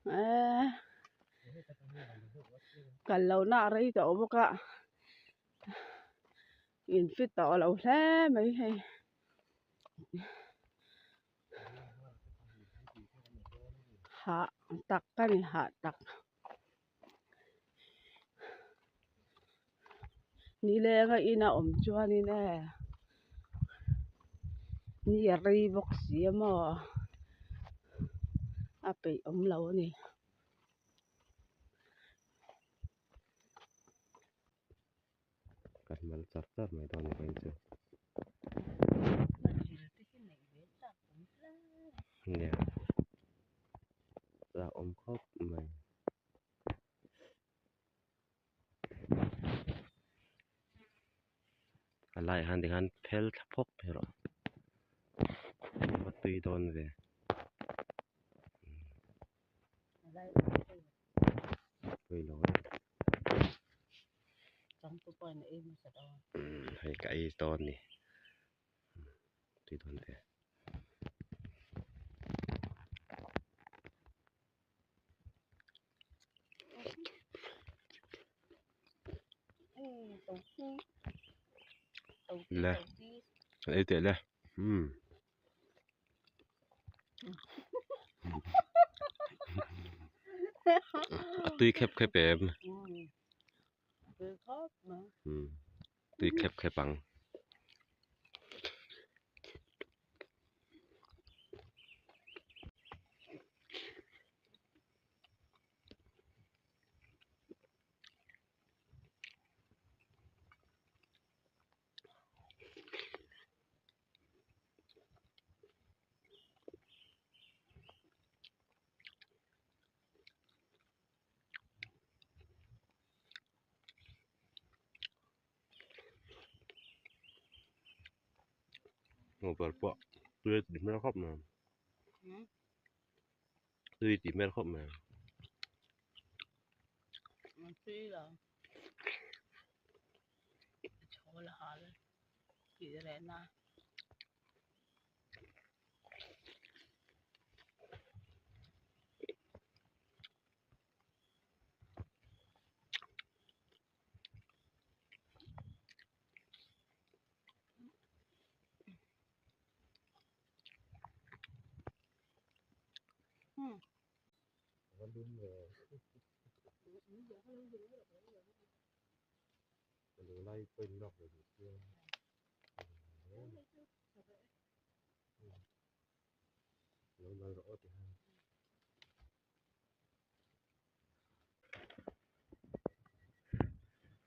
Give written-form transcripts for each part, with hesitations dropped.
Eee kal lohna a rei tawh bawk a in fit tawh lo hle mai hei. Hah tak ka ni hah tak. Nilenga ina awm chuanin e ni a rei bawk si a maw a peih awm lo a ni. Kan mal char char mai dawn a ni chu. Nia a awm khawp mai. A laiah hian tikhan phel thla phawk phei rawh a tui dawn ve. Hei ka ei dawn a ni tui dawn ve. Le ei teh le umm a tui khep khep em umm tui khep khep ang. Mobile pawh tui a ti hmel khawp mai. Tui tih hmel khawp mai.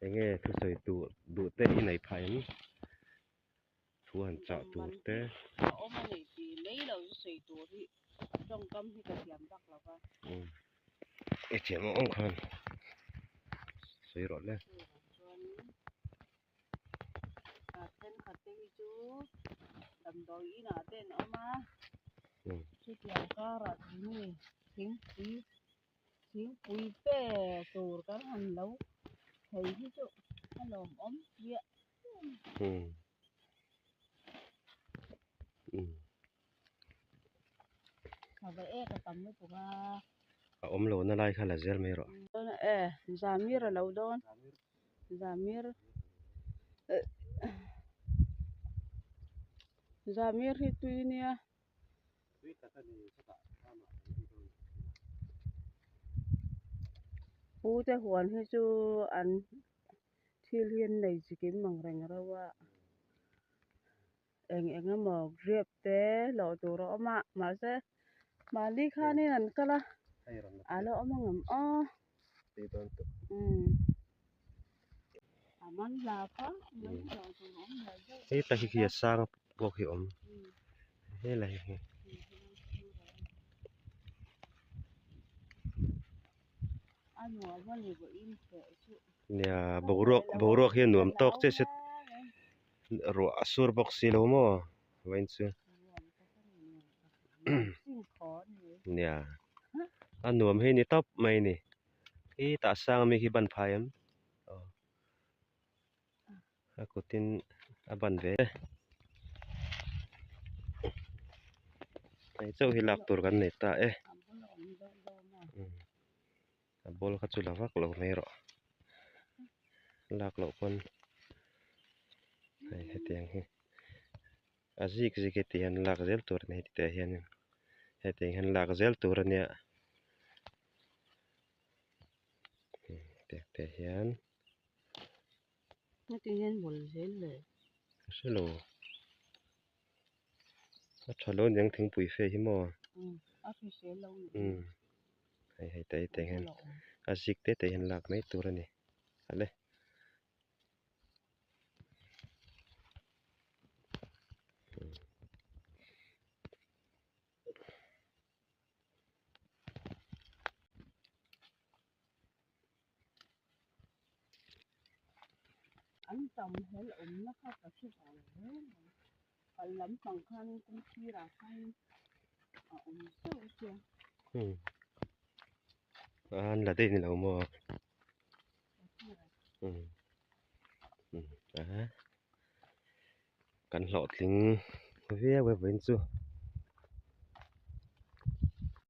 Enge thusawi tur duh te i nei phah em? Thu han chah tur te. A awm a ni tih mai lo chu sawi tur hi tawngkam hi ka thiam vak lo va. Umm i thiam ang ang khan sawi rawh le. Chuanin a thenkhat te hi chu damdawi inah te an awm a, chutiang karah tui thingpui thingpui pe tur kan han lo thei hi chu a lawmawm chiah. A awm lo na lai kha la zel mai rawh. E Zamir a lo dawn Zamir Zamir hi tui nia. Pu te huan hi chu an. Thil hi an nei chikim ang reng reuh a, eng eng emaw grape te lawh tur a awm a mahse mahni khanin an kal a a la awm ang em aw umm a man hla kha mai lawh tur a awm ve deuh hei tak hi khi a sang pawh khi a awm helai hi. Nia boruak boruak hi a nuam tawk chiah se ruah a sur bawk si lo maw vawiin chu nia a nuam hi ni tawp mai a ni khitah sang ami khi ban phai em aw a kutin a ban ve hei chauh hi lak tur kan nei ta e. A ball kha chu la vak lo mai rawh lak loh pawn hei hetiang hi a zik zik hi ti hian lak zel tur a ni heti teh hianin hetiang hian lak zel tur a nia hetiang te hian. Hetiang hian bawl zel le. Ka hre lo. A tha lo aniang thingpui fe hi maw? A hrisel lo nih. Umm hei hei te hetiang hian a zik te te hian lak mai tur a ni. Ale. An tam hel awmna kha ka hre tawh lo hle mai. Kal lampang khan kawng sirah khan a awm zeuh sia. Hmm. An la daih ni lo maw? Hmm. Hmm. Kan hlawhtling viau e vawiin chu.